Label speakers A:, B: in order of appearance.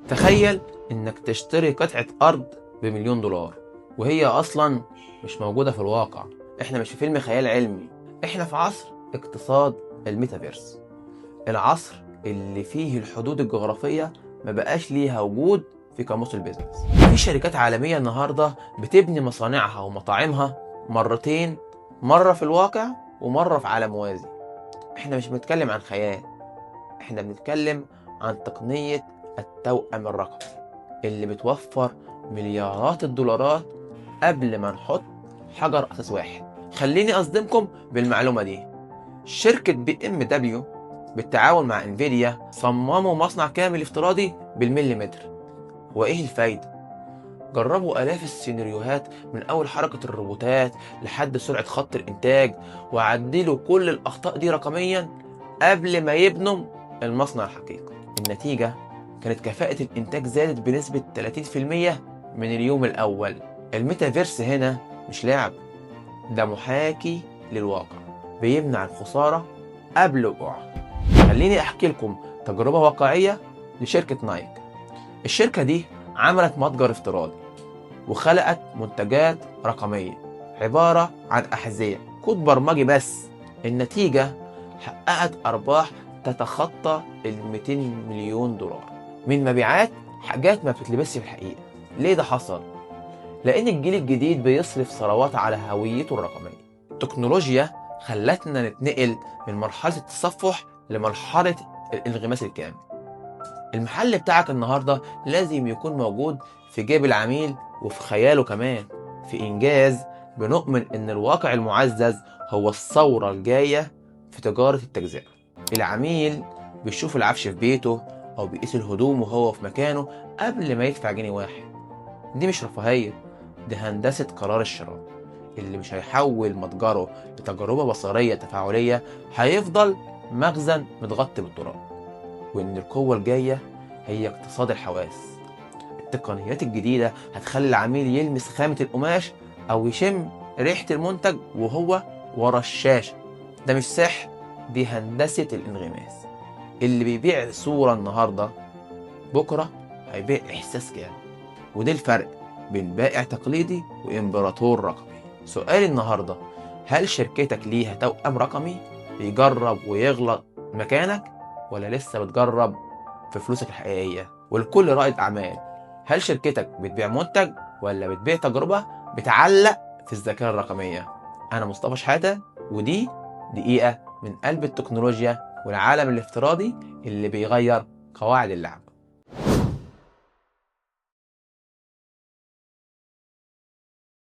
A: تخيل انك تشتري قطعة ارض ب1 مليون دولار وهي اصلا مش موجودة في الواقع. احنا مش في فيلم خيال علمي، احنا في عصر اقتصاد الميتافيرس، العصر اللي فيه الحدود الجغرافية ما بقاش ليها وجود في قاموس ال business. في شركات عالمية النهاردة بتبني مصانعها ومطاعمها مرتين، مرة في الواقع ومرة في عالم موازي. احنا مش بنتكلم عن خيال، احنا بنتكلم عن تقنية التوأم الرقمي اللي بتوفر مليارات الدولارات قبل ما نحط حجر أساس واحد. خليني أصدمكم بالمعلومة دي: شركة BMW بالتعاون مع انفيديا صمموا مصنع كامل افتراضي بالمليمتر. وايه الفايدة؟ جربوا آلاف السيناريوهات من أول حركة الروبوتات لحد سرعة خط الإنتاج، وعدلوا كل الأخطاء دي رقميا قبل ما يبنوا المصنع الحقيقي. النتيجة كانت كفاءة الإنتاج زادت بنسبة 30% من اليوم الأول. الميتافيرس هنا مش لعب، ده محاكي للواقع بيمنع الخسارة قبل وقوعها. خليني أحكي لكم تجربة واقعية لشركة نايك. الشركة دي عملت متجر افتراضي وخلقت منتجات رقمية عبارة عن أحذية، كود برمجي بس. النتيجة حققت أرباح تتخطى ال 200 مليون دولار من مبيعات حاجات ما بتتلبسش في الحقيقة. ليه ده حصل؟ لأن الجيل الجديد بيصرف ثروات على هويته الرقمية. التكنولوجيا خلتنا نتنقل من مرحلة التصفح لمرحلة الانغماس الكامل. المحل بتاعك النهاردة لازم يكون موجود في جيب العميل وفي خياله كمان. في إنجاز بنؤمن إن الواقع المعزز هو الثورة الجاية في تجارة التجزئة. العميل بيشوف العفش في بيته أو بيقيس الهدوم وهو في مكانه قبل ما يدفع جنيه واحد. دي مش رفاهية، دي هندسة قرار الشراء. اللي مش هيحول متجره لتجربة بصرية تفاعلية هيفضل مخزن متغطي بالتراب. وإن القوة الجاية هي اقتصاد الحواس. التقنيات الجديدة هتخلي العميل يلمس خامة القماش أو يشم ريحة المنتج وهو ورا الشاشة. ده مش سحر، دي هندسة الانغماس. اللي بيبيع صورة النهاردة بكرة هيبيع إحساس كامل، وده الفرق بين بائع تقليدي وإمبراطور رقمي. سؤال النهاردة: هل شركتك ليها توأم رقمي بيجرب ويغلط مكانك، ولا لسه بتجرب في فلوسك الحقيقية؟ ولكل رائد أعمال: هل شركتك بتبيع منتج ولا بتبيع تجربة بتعلق في الذاكرة الرقمية؟ أنا مصطفى شحاتة، ودي دقيقة من قلب التكنولوجيا والعالم الافتراضي اللي بيغير قواعد اللعب.